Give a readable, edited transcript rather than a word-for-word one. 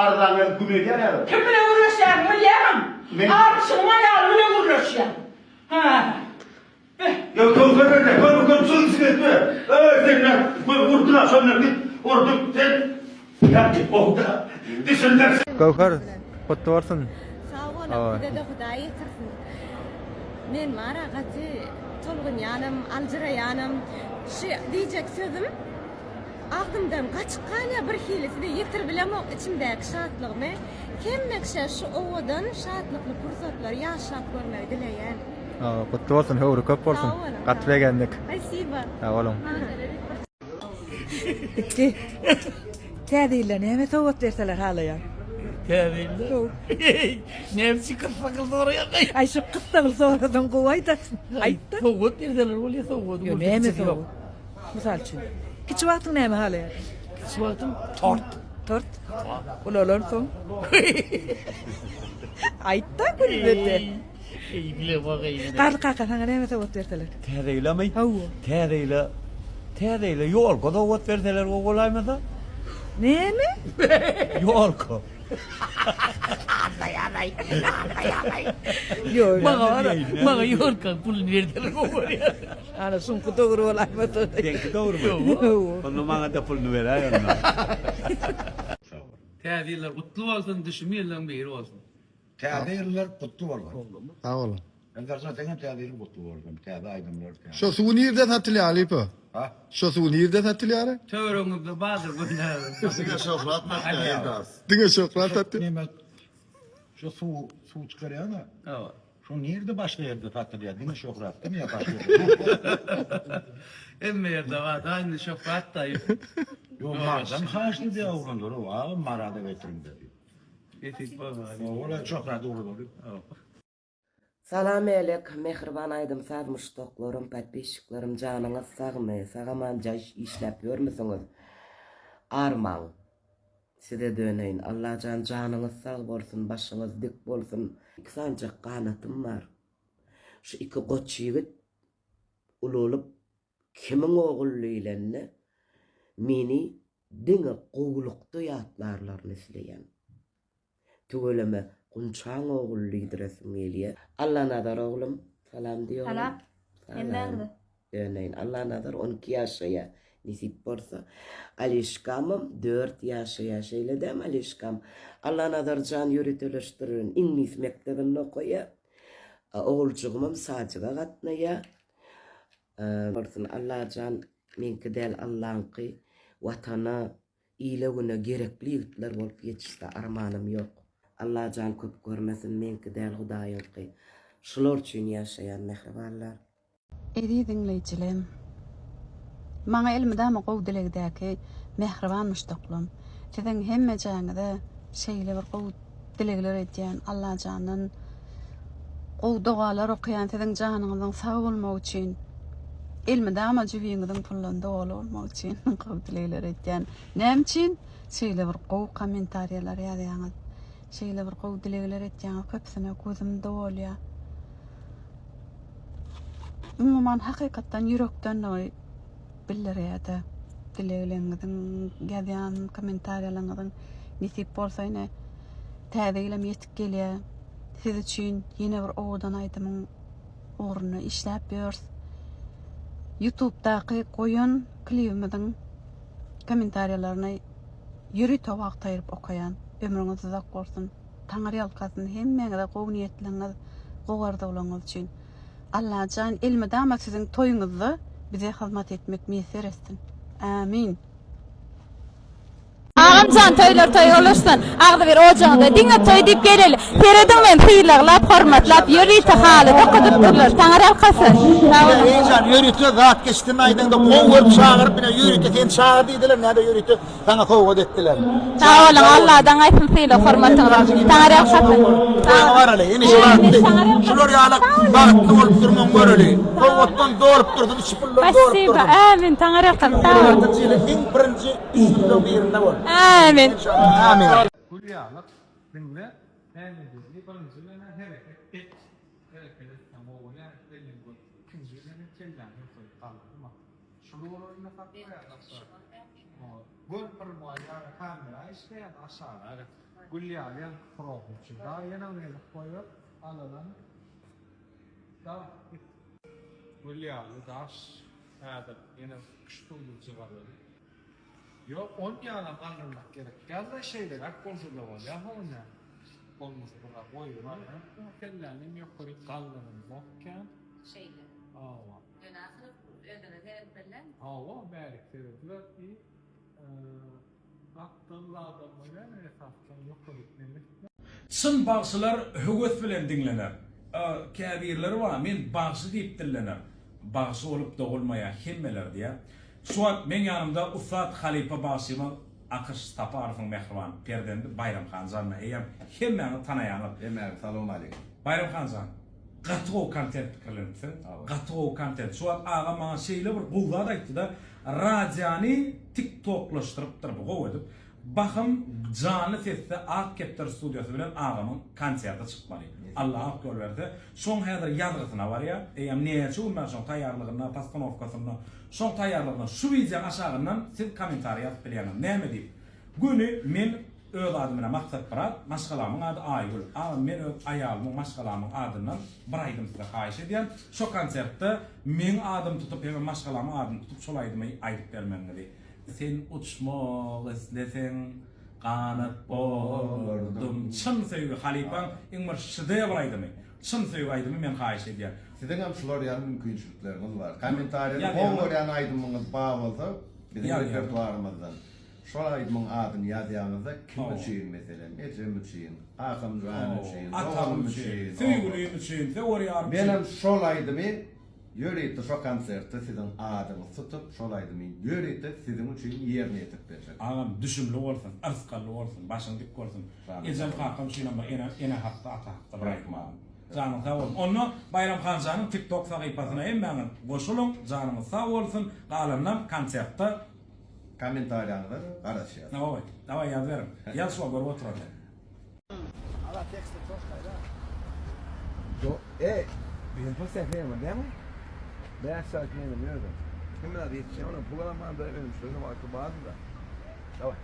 Arzaňy ýazyp güm edýän häzir. Kim bilen gürleşýäniňi bilýäňmi? Men. Arçynyň aýaly bilen gürleşýäň. Hä. Beh. Ýa Köwser nirde? Köwser çyl çyl etme. Öý sen nä? Göz urdular şondan git. Urdum sen. Ýa git owda. Düşündir. Göwher gutly bolsun. Sag boluň sizede Hudaý ýetirsin. Men bara gaty tolgunýanam, aljyraýanam. Şu diýjek sözüm agzymdan gaçyp galýar birhili size ýetirip bilemok içimdäki şatlygymy. Hemme kişä şu owadan şatlykly pursatlary ýaşap görmegi dileýän. Gutly bolsun höwri köp bolsun. Sag boluň. Gaty begendik. Spasiba. Sag boluň. Bitdi. Täze ýylda näme sowgat berseler halaýaň? Täze ýylda? Näme üçin gyssagly soraýaň? Aý şu gyssagly sorasaň gowy aýdarsyň. Aýt-da. Sowgat berseler bolýa sowgady. Ýok näme sowgat? Mysal üçin. Kiçi wagtyň näme halaýardyň? Kiçi wagtym tort. Tort? Ulalansoň? Aýt-da gülmede. Eý bilemok eý. Garly kaka saňa näme sowgat berseler? Täze ýylamy? Hawa. Täze ýyla Täze ýyla ýolka sowgat berseler gowy bolaýmasa? Näme? Ýolka. Ýok. Maňa bara, maňa ýolkaň puluny berseler gowy bolýar. Ana şuňky dogry bolaýmasa. Seňki dogrymy? Hawa. Onda maňa-da puluny beräý onda. Täze ýyllar gutly bolsun düşüm ýyllaň biri bolsun. Täze ýyllar gutly bolsun. Sag boluň. Eldarjan seňem täze ýylyň gutly bolsun. Täze aýdymlar täze. Şo suw nirde satylýar halypa? Ha? Şo suw nirde satylýar? Töweregiňizde bardyr gönderiň. Diňe şöhrat satýar Eldar. Diňe şöhrat satýar. Neme şu suw suw çykarýan-a. Hawa. Şu nirde başga ýerde satylýar? Diňe şöhratdamy ýa başga ýerde? Hemme ýerde bar da indi şöhrat daýy. Ýok Mardan haýyşt edýär oglanlar o agam Marada getiriň diýip. Nesip bolmaz. Ola şöhrat ugradaly. Salam älek mähriban aýdym saz muşdaklarym podpisçiklerim janyňyz sagmy sagaman jaý işläp ýörmüsiňiz armaň size döneýin Allajan janyňyz sag bolsun başyňyz dik bolsun iki sanjak ganatym bar şu iki goç ýigit ululyp kimiň ogul diýlende meni diňe gowulykda ýatlarlaryny isleýän. Tüweleme Gunçaň ogul diýdiresim gelýä. Allanazar oglum salam diý oglum. Salam. Hemmäňize. Döneýin. Allanazar 12 ýaşaýa nesip bolsa. Alişkamam 4 ýaşaýa şeýle dämi Alişkam? Allanazar jan ýöriteleşdirilen iňlis mekdebinde okaýa. Oguljygymam sajyga gatnaýa. Bolsun Allajan meňki däl Allaňky watana ile güne gerekli ýigitler bolup ýetişse armanym ýok Allajan köp görmesin meňki däl Hudaýyňky şular üçin ýaşaýan mähribanlar. Eziz diňleýjilem! Maňa elmydama gowy dilegdäki mähriban muşdaklam! Siziň hemmejäňize şeýle bir gowy dilegler edýän Allajandan gowy dogalar okaýan siziň janyňyzyň sag bolmagy üçin elmydama jübiňiziň puldan doly bolmagy üçin gowy dilegler edýän. Näme üçin şeýle bir gowy kommentariýalar ýazýaňyz? Şeýle bir gowy dilegler etýäňiz köpüsine gözüm dolýar. Umuman hakykatdan ýürekdenligi bildirýärde dilegleriňiziň ýazýan kommentariýalaryňyzyň nesip bolsa ine täze ýylam ýetip gelýär. Siz üçin ýene bir owadan aýdymyň ugrunda işläp ýörüs. Ýutubdaky goýan klibimiziň kommentariýalaryny ýörite wagt aýryp okaýan. Ömrüňiz uzak bolsun. Taňry ýalkasyn hemmäňize gowy niýetleriňiz, gowy arzuwlaryňyz üçin. Allajan elmydama siziň toýuňyzda bize hyzmat etmek miýesser etsin. Amin. Agamjan toýlar toýa ulaşsyn. Agzybir ojagyňyzda diňe toý diýip geleli. Serediň meni sylaglap, hormatlap ýörite haly dokadypdyrlar. Taňyrýalkasyn. Sag boluň. Eýjan ýörite zat geçsin aýdyňda gowy görüp çagyryp ine ýörite seni çagyr diýdiler näde ýörite saňa sowgat etdiler. Sag boluň Alladan gaýtsyn sylag hormatyňyzy. Taňyrýalkasyn. Toýuňa baraly ine şu bagtly şular ýaly bagtly bolup durmagyň göreli. Sowgatdan dolup dursun içi puldan dolup dursun. Spasiba Amin Taňyrýalkasyn sag boluň. Iň birinji üstünligiň birinde bol. Amin. Amin. Gül ýalyk diňle näme diýdi birinji bilen hereket et hereket etseň gowy bolýar eliňi goý ikinji bilen kelläňi ýokary galdyrma şuny olar indi saklaýar. Göl pyrmaý ýaly kamera işleýär aşaga gül ýaly ýaňky profil üçin. Dagy ýene bir gezek goýber alalan. Dagy git. Gül ýaly daş häzir ýene üç studiýa çykaryldy. Ýok on ýalam galdyrmak gerek dälde şeýleräk bolsada bolýar howny. Bolmasa bir goýbermeli. Kelläni ýokaryk galdyrylmok kän. Şeýle. Hawa. Ýöne asyl özüne seretmeli. Hawa bärik serediler i gapdal zadam bolýar esasdan ýokaryk neme etme. Çyn bagşylar höwes bilen diňlener. Käbirleri bar men bagşy diýip dillener. Bagşy bolup dogulmaýar hemmeler diýýär. Şu wagt meň ýanymda ussat halypa bagşymyz Akyş Saparowyň mähriban perzendi Baýram han janyna eýýäm hemmäňiz tanaýaňyz. Hemmäňize salowmaleýkim. Baýram han jan, gaty gowy kontent pikirlenipsiň. Gaty gowy kontent. Şu wagt agam maňa şeýle bir gowy zat aýtdyda, radiony tik toklaşdyrypdyr bu gowy edip. Bahym janly sesde Ak kepder studiýasy bilen agamyň konserti çykmaly. Alla ak ýol berse. Şoň häzir ýazgysyna barýar. Eýýäm näçe gün bäri şoň taýýarlygynda, postanowkasynda. Şoň taýýarlygynda şu wideoň aşagyndan siz kommentariý ýazyp bilýäňiz. Näme diýip? Göni men öz adym bilen Maksat brat, maşgalamyň ady Aýgül. Agam men öz aýalymyň maşgalamyň adyndan bir aýdym size haýyş edýän. Şo konsertde meň adymy tutup hemem maşgalamyň adyny tutup şol aýdymy aýdyp bermegiňizi. Sen uçmak isleseň ganat bolardym. Çyn söýgi halypaň iň bir şedewr aýdymy. Çyn söýgi aýdymy men haýyş edýän. Siziňem şular ýaly mümkinçilikleriňiz bar. Kommentariýada gowy görýän aýdymyňyz bar bolsa biziň repertuarymyzdan şol aýdymyň adyny ýazýaňyzda kim üçin meselem ejem üçin, kakam jan üçin, doganym üçin, söýgülim üçin, söwer ýarym üçin. Menem şol aýdymy Ýörite şo konsertde siziň adyňyzy tutup şol aýdymy ýörite siziň üçin ýerine ýetirip berjek. Agam düşümli bolsun, yrsgally bolsun, başyň dik bolsun. Ejem kakam üçinem bir ene ene hakda ata hakda bir aýdym agam. Janyň sag bolsun. Onda Baýram Hanjanyň tik tok sahypasyna hemmäňiz goşulyň, janyňyz sag bolsun, galanynam konsertde. Kommentariýaňyza garaşýas. Daway, daway ýazyberiň. Ýaz şuwagt görüp oturan men. Ala teksti çok gaýra. Do, ey, bizim pul sähneýe dämi? Bäş saat menem ýördüm. Hemme zat ýetişýär, onuň pul alamanda önümçiligiň wagty bardy-da. Daway.